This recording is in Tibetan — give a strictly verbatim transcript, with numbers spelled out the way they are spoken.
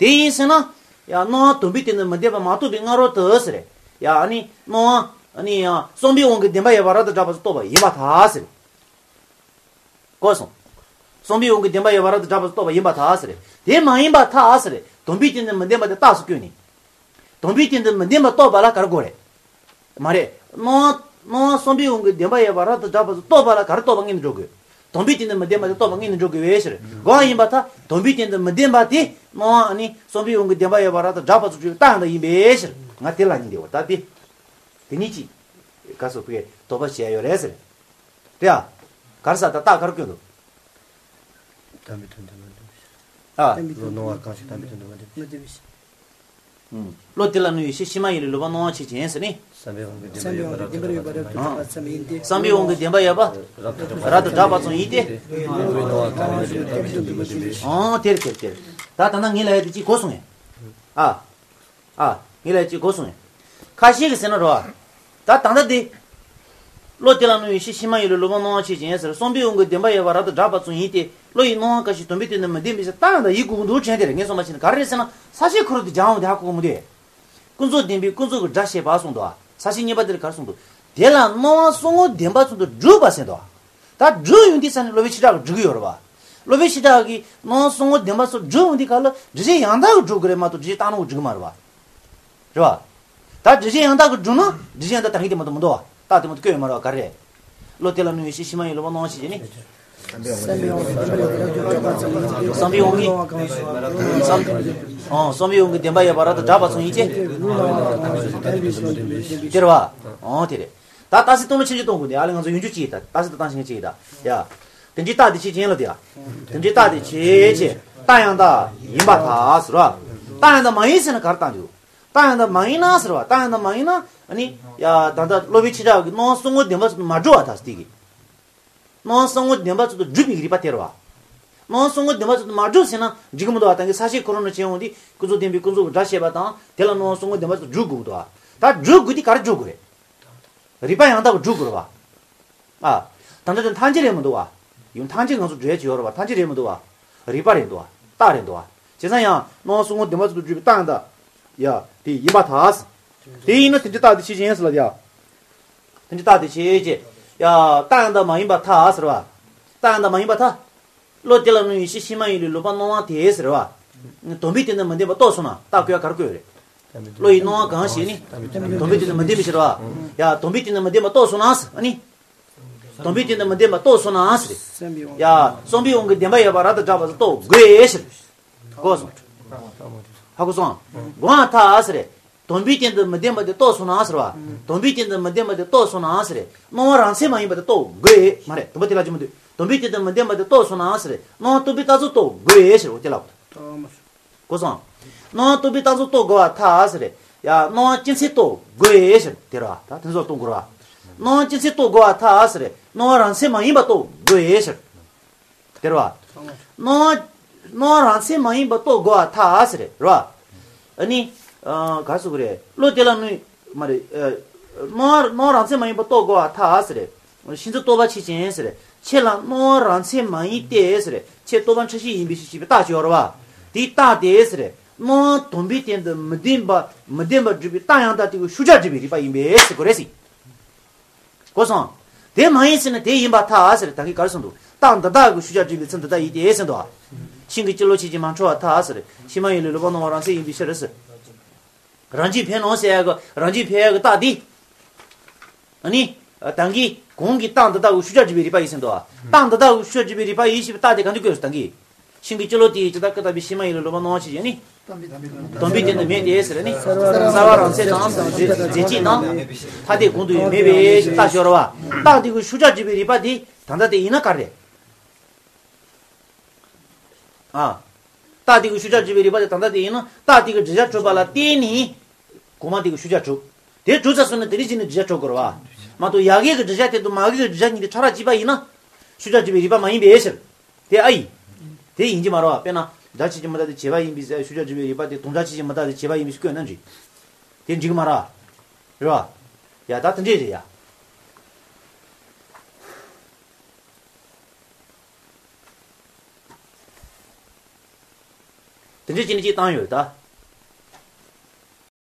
དེ་ཡིན་ཟེར་ན། ཡ་སྣང་བ་དོན་པའི་སྟེང་དུ་མི་ལྡན་པ་མ་རྟོགས་པའི་སྔ་རོལ་དུ་ཟེར། ཡ་ཨ་ནི་སྣང་བ་ཨ་ནི་ཡང་བསམ་པའི་དབང་གིས་བདེན་པ་ཡོད་པ་རབ་ཏུ་གྲགས་པ་ཚོ་རྟོགས་པ་ཡིན་པར་ཐལ་ཟེར། གོ་སོང་། བསམ་པའི་དབང་གིས་བདེན་པ་ཡོད་པ་རབ་ཏུ་གྲགས་པ་ཚོ་རྟོགས་པ་ཡིན་པར་ཐལ་ཟེར། དེ་མ་ཡིན་པར་ཐལ་ཟེར། དོན་པའི་སྟེང་དུ་མི་ལྡན་པ་དེ་རྟགས་སུ་བཀོད་ནས། དོན་པའི་སྟེང་དུ་མི་ལྡན་པ་རྟོགས་པ་ལ་ག་རེ་དགོས་རེད། མ་རེད། སྣང་བ་སྣང་བ་བསམ་པའི་དབང་གིས་བདེན་པ་ཡོད་པ་རབ་ཏུ་གྲགས་པ་ཚོ་རྟོགས་པ་ལ་ག་རེ་རྟོགས་པ་དངོས་སུ་འགྲོ་དགོས། དོན་པའི་སྟེང་དུ་མི་ལྡན་པ་དེ་རྟོགས་པ་དངོས་སུ་འགྲོ་དགོས་པའི་ཕྱིར། དགོངས་པ་ཡིན་པར་ཐལ། དོན་པའི་སྟེང་དུ་མི་ལྡན་པ་དེ་སྣང་བ་ཨ་ནི་བསམ་པའི་དབང་གིས་བདེན་པ་ཡོད་པ་རབ་ཏུ་གྲགས་པ་ཚོ་བརྗོད་པའི་རྟགས་ཡང་དག་ཡིན་པའི་ཕྱིར། ང་དེ་ལ་ཉིན་དེ་བ་ད་དེ། དེ་ཉིད་ཀྱིས། ག་སོགས་པའི་དོགས་པ་བྱས་ཡོད་རེད་ཟེར། དེ་ཡ། ག་རེ་ཟེར་ད་རྟགས་ག་རེ་བཀོད་འདུག་དམ་པའི་དོན་དུ་མ་འདུས་པའི་ཕྱིར། ཨ། བློ་སྣང་བ་གང་ཞིག་དམ་པའི་དོན་དུ་མ་འདུས་པའི་ཕྱིར། ཨུམ། བློ་དེ་ལ་སྣང་བའི་ཕྱིར་ཕྱི་མ་ཡིན་ལས་ལོག་པར་སྣང་བ་ཆོས་ཅན་ཟེར་ནས། བསམ་པའི་དབང་གིས་བདེན་པ་ཡོད་པ་རབ་ཏུ་གྲགས་པ་ཙམ་ཡིན་ཏེ། བསམ་པའི་དབང་གིས་བདེན་པ་ཡོད་པ་རབ་ཏུ་གྲགས་པ་ཙམ་ཡིན་ཏེ། བློ་སྣང་བ་གང་ཞིག་དམ་པའི་དོན་དུ་མ་འདུས་པའི་ཕྱིར། ཨང་། དེར་དེར་དེར། ད་ད་ནང་ངེད་ལ་ཡོད་དེ་གཅིག་གོ་སོང་ངས། ཨ། ཨ། ངེད་ལ་ཡོད་དེ་གཅིག་གོ་སོང་ངས། ཁ་ཤས་ཀྱིས་ཟེར་ན་རོ། ད་ད་ལྟ་དེ། བློ་དེ་ལ་སྣང་བའི་ཕྱིར་ཕྱི་མ་ཡིན་ལས་ལོག་པར་སྣང་བ་ཆོས་ཅན་ཟེར། བསམ་པའི་དབང་གིས་བདེན་པ་ཡོད་པ་རབ་ཏུ་གྲགས་པ་ཙམ་ཡིན་ཏེ། བློ་ཡི་སྣང་བ་གང་ཞིག་དོན་པའི་སྟེང་དུ་མི་ལྡན་པའི་ཕྱིར་རྟགས་ཡང་དག་ཡིན་དགོས་ཀྱི་འདུག་དྲན་དེ་རེད། ངས་གསུངས་པ་བྱས་ན་ག་རེ་རེད་ཟེར་ན་ས་བཅད་ཁོ་རང་དེ་སྦྱང་འོང་དེ་ཧ་གོ་གི་མི་འདུག་ཀུན་རྫོབ་བདེན་པའི་ཀུན་རྫོབ་ཀྱི་སྒྲ་བཤད་པ་གསུངས་འདུག་ས་བཅད་གཉིས་པ་དེ་ལ་ག་རེ་གསུངས་འདུག་དེ་ལ་སྣང་བ་གསུམ་པོ་བདེན་པ་ཚུལ་དུ་སྒྲུབ་པ་ཟེར་འདུག་ད་སྒྲུབ་ཡོང་དུས་ས་ནས་སློབ་དཔོན་ཆོས་གྲགས་ཀྱིས་སྒྲུབ་ཀྱི་ཡོད་རེད་བ། སློབ་དཔོན་ཆོས་གྲགས་ཀྱིས་སྣང་བ་གསུམ་པོ་བདེན་པ་ཚུལ་སྒྲུབ་ཡོང་དུས་ག་ལ་སྒྲུབ་བྱེད་ཡང་དག་གིས་སྒྲུབ་དགོས་རེད་མ་གཏོགས་སྒྲུབ་བྱེད་རྟག་སྣང་གིས་སྒྲུབ་ཀྱི་མ་རེད་བ། རེད་བ། ད་སྒྲུབ་བྱེད་ཡང་དག་གིས་སྒྲུབ་ན་སྒྲུབ་བྱེད་ཡང་དག་དང་གི་དེ་མ་གཏོགས་མི་འདུག་བ། རྟགས་དེ་མ་གཏོགས་བཀོད་ཡོད་མ་རེད་བ། ག་རེ་རེད། བློ་དེ་ལ་སྣང་བའི་ཕྱིར་ཕྱི་མ་ཡིན་ལས་ལོག་པར་སྣང་བ་ཆོས་ཅན་ནི། བསམ་པའི་དབང་གིས་བསམ་པའི་དབང་གིས་བསམ་ཨང་བསམ་པའི་དབང་གིས་བདེན་པ་ཡོད་པ་རབ་ཏུ་གྲགས་པ་ཙམ་ཡིན་ཏེ། དེ་རེད་བ། ཨང་དེ་རེད། ད་རྟགས་གསལ་སྟོང་ལ་ཕྱིར་འགྱུར་གཏོང་དགོས་ནས་ཨ་ལས་ང་ཚོ་ཡོང་རྒྱུ་ཅིག་ད་རྟགས་གསལ་དུ་བཏང་ཤེས་མཁན་ཅིག་ད་ཡ། དེ་འདྲའི་རྟགས་དེ་ཆོས་ཅན་ལ་དེ་ཡ། དེ་འདྲའི་རྟགས་དེ་ཆོས་ཅན། རྟགས་ཡང་དག་ཡིན་པར་ཐལ་ཟེར་བ། རྟགས་ཡང་དག་མ་ཡིན་ཟེར་ན་ག་རེ་བཏང་རྒྱུ། རྟགས་ཡང་དག་མ་ཡིན་ན་ཟེར་བ། རྟགས་ཡང་དག་མ་ཡིན་ན་ཨ་ནི། ཡ་ད་ལྟ་སློབ་དཔོན་ཆོས་གྲགས་ཀྱིས་སྣང་བ་གསུམ་པོ་བདེན་པ་ཚུལ་དུ་མ་སྒྲུབ་པར་ཐལ་ཟེར་དེ་གི། སྣང་བ་གསུམ་པོ་བདེན་པ་ཚུལ་དུ་སྒྲུབ་པའི་རིགས་པ་དེ་རེད་བ། སྣང་བ་གསུམ་པོ་བདེན་པ་ཚུལ་དུ་མ་སྒྲུབ་ཟེར་ན་འགྲིག་གི་མི་འདུག་བ། ད་གིན་ས་བཅད་ཁོ་རང་ནང་བྱས་འོང་དུས་ཀུན་རྫོབ་བདེན་པའི་ཀུན་རྫོབ་ཀྱི་སྒྲ་བཤད་པ་དང་དེ་ལ་སྣང་བ་གསུམ་པོ་བདེན་པ་ཚུལ་དུ་སྒྲུབ་དགོས་འདུག་བ། ད་སྒྲུབ་དགོས་དུས་ག་རེ་སྒྲུབ་དགོས་རེད། རིགས་པ་ཡང་དག་གིས་སྒྲུབ་དགོས་རེད་བ། ཨ། ད་ལྟ་དེ་ཐམས་ཅད་རེད་མི་འདུག་བ། ཡང་ཐམས་ཅད་ང་ཚོ་སྒྲུབ་ཡ་ཅིག་ཡོད་རེད་བ། ཐམས་ཅད་རེད་མི་འདུག་བ། རིགས་པ་རེད་འདུག་བ། རྟགས་རེད་འདུག་བ། བྱས་ཙང་ཡང་སྣང་བ་གསུམ་པོ་བདེན་པ་ཚུལ་དུ་སྒྲུབ་པའི་རྟགས་ཡང་དག་ཡ་དེ་ཡིན་པར་ཐལ། དེ་ཡིན་ན་དེ་འདྲའི་རྟགས་དེ་ཆོས་ཅན་ཟེར་ལ་ཡ། དེ་འདྲའི་རྟགས་དེ་ཆོས་ཅན། ཡ་རྟགས་ཡང་དག་མ་ཡིན་པར་ཐལ་ཟེར་བ། རྟགས་ཡང་དག་མ་ཡིན་པར་ཐལ། བློ་དེ་ལ་སྣང་བའི་ཕྱིར་ཕྱི་མ་ཡིན་ལས་ལོག་པར་སྣང་བ་དེ་ཟེར་བ། དོན་པའི་སྟེང་དུ་མི་ལྡན་པ་རྟོགས་སོང་ན་རྟགས་བཀོད་ཡ་ག་རེ་བཀོད་རེད། བློ་ཡི་སྣང་བ་གང་ཞིག་ནི། དོན་པའི་སྟེང་དུ་མི་ལྡན་པའི་ཕྱིར་བ། ཡ་དོན་པའི་སྟེང་དུ་མི་ལྡན་པ་རྟོགས་སོང་ན་ཟེར་ཨ་ནི། དོན་པའི་སྟེང་དུ་མི་ལྡན་པ་རྟོགས་སོང་ན་ཟེར། ཡ་བསམ་པའི་དབང་གིས་བདེན་པ་ཡོད་པ་རབ་ཏུ་གྲགས་པ་ཟེར་རྟོགས་དགོས་ཟེར། གོ་སོང་། ཧ་གོ་སོང་། དགོངས་པར་ཐལ་ཟེར། དོན་པའི་སྟེང་དུ་མི་ལྡན་པ་དེ་རྟོགས་སོང་ན་ཟེར་བ། དོན་པའི་སྟེང་དུ་མི་ལྡན་པ་དེ་རྟོགས་སོང་ན་ཟེར། སྣང་བ་རང་མཚན་མ་ཡིན་པ་དེ་རྟོགས་དགོས། མ་རེད། དོན་པ་དེ་ལ་ཅི་མི་འདུག་དོན་པའི་སྟེང་དུ་མི་ལྡན་པ་དེ་རྟོགས་སོང་ན་ཟེར། སྣང་བ་རྟོག་པའི་རྟགས་ཚུལ་རྟོགས་དགོས་ཟེར་བ་དེ་ལ། གོ་སོང་། སྣང་བ་རྟོག་པའི་རྟགས་ཚུལ་རྟོགས་དགོས་པར་ཐལ་ཟེར། ཡ་སྣང་བ་སྤྱི་མཚན་རྟོགས་དགོས་ཟེར་དེ་རེད་བ། ད་དེ་ཚོ་རྟོགས་དགོས་རེད་བ། སྣང་བ་སྤྱི་མཚན་རྟོགས་དགོས་པར་ཐལ་ཟེར། སྣང་བ་རང་མཚན་མ་ཡིན་པ་རྟོགས་དགོས་ཟེར། དེ་རེད་བ། སྣང་བ་སྣང་བ་རང་མཚན་མ་ཡིན་པ་རྟོགས་དགོས་པར་ཐལ་ཟེར་རེད་བ། ཨ་ནི། ཨ་ག་ཟེར་དགོས་རེད། བློ་དེ་ལ་སྣང་མ་རེད། ཨ་སྣང་བ་སྣང་བ་རང་མཚན་མ་ཡིན་པ་རྟོགས་དགོས་པར་ཐལ་ཟེར། ཕྱིན་ཅི་ལྡོག་པ་ཆོས་ཅན་ཟེར། ཁྱེད་ལ་སྣང་བ་རང་མཚན་མ་ཡིན་ཏེ་ཟེར། ཁྱེད་རྟོག་པ་འཁྲུལ་ཤེས་ཡིན་པའི་ཕྱིར་ཞེས་པའི་རྟགས་ཅིག་ཡོད་རེད་བ། དེའི་རྟགས་དེ་ཟེར། སྣང་བ་དོན་པའི་སྟེང་དུ་མི་ལྡན་པ་མི་ལྡན་པར་སྒྲུབ་པའི་རྟགས་ཡང་དག་དེ་གི་ཤུགས་ཆ་སྒྲུབ་པའི་རིགས་པ་ཡིན་པས་ཟེར་དགོས་རེད་ཟེར། གོ་སོང་། དེ་མ་ཡིན་ཟེར་ན་དེ་ཡིན་པར་ཐལ་ཟེར། ད་གིན་ག་རེ་གསུངས་འདུག་རྟགས་འདི་དག་གི་ཤུགས་ཆ་སྒྲུབ་པའི་ཚུལ་འདི་ལྟ་ཡིན་ཏེ་ཟེར་འདུག་ཤིང་གི་སྤྱི་བློ་ཆོས་ཅན་མ་འཁྲུལ་བར་ཐལ་ཟེར། ཕྱི་མ་ཡིན་ལས་ལོག་པར་སྣང་བ་རང་མཚན་ཡིན་པའི་ཕྱིར་ཟེར། རང་རྒྱུད་འཕེལ་ནོ་ཟེར་ཡ་གི་རང་རྒྱུད་འཕེལ་ཡ་གི་རྟགས་འདི། ཨ་ནི། ད་གིན་གོང་གི་རྟགས་འདི་དག་གི་ཤུགས་ཆ་སྒྲུབ་པའི་རིགས་པ་ཡིན་ཟེར་འདུག་རྟགས་འདི་དག་གི་ཤུགས་ཆ་སྒྲུབ་པའི་རིགས་པ་ཡིན་ཞེས་པའི་རྟགས་དེ་ག་འདྲ་བཀོད་ཟེར་ད་གིན། ཤིང་གི་སྤྱི་བློ་དེ་ཡིས་ཇི་ལྟར་བཀོད་པ་ལྟ་བུའི་ཕྱི་མ་ཡིན་ལས་ལོག་པར་སྣང་བ་ཆོས་ཅན་ནི། དོན་པའི་སྟེང་དུ་མེད་དེ་ཟེར་ནི། གསལ་བ་རང་མཚན་དང་རྫས་གཅིག་དང་། ཐ་དད་གོང་དུ་ཡང་མེད་པའི་རྟགས་ཤོར་བ། རྟགས་དེ་གི་ཤུགས་ཆ་སྒྲུབ་པའི་རིགས་པ་དེ་ད་ལྟ་དེ་ཡིན་ན་ག་རེ། ཨ། རྟགས་དེ་གི་ཤུགས་ཆ་སྒྲུབ་པའི་རིགས་པ་དེ་ད་ལྟ་དེ་ཡིན་ན་རྟགས་དེ་གི་བསྒྲུབ་བྱ་གྲུབ་པ་ལ་བརྟེན་ནས། གོང་མ་དེ་གི་ཤུགས་ཆ་གྲུབ། དེ་གྲུབ་ཚར་སོང་ན་དེ་ནས་གཞི་ནས་བསྒྲུབ་བྱ་གྲུབ་དགོས་རེད་བ། མ་གཏོགས་ཡ་གི་གི་བསྒྲུབ་བྱ་དེ་དང་མ་གི་གི་བསྒྲུབ་བྱ་གཉིས་དེ་ཕྲ་རགས་གཅིག་པ་ཡིན་ན། ཤུགས་ཆ་སྒྲུབ་པའི་རིགས་པ་མ་ཡིན་པའི་ཕྱིར། དེ་ཨ་ཡིན། དེ་ཡིན་གྱི་མ་རེད་བ། དཔེར་ན་སྒྲ་ཆོས་ཅན་མི་རྟག་སྟེ་བྱས་པ་ཡིན་པའི་ཕྱིར་ཤུགས་ཆ་སྒྲུབ་པའི་རིགས་པ་དེ་དོན་སྒྲ་ཆོས་ཅན་མི་རྟག་སྟེ་བྱས་པ་ཡིན་པའི་ཕྱིར་བཀོད་ན་འགྲིག་དེ་འགྲིག་གི་མ་རེད་བ། རེད་བ། ཡ་ད་དེ་འདྲས་རེད་ཡ། དེ་འདྲ་བྱས་ནས་ཅིག་བཏང་ཡོད་ད།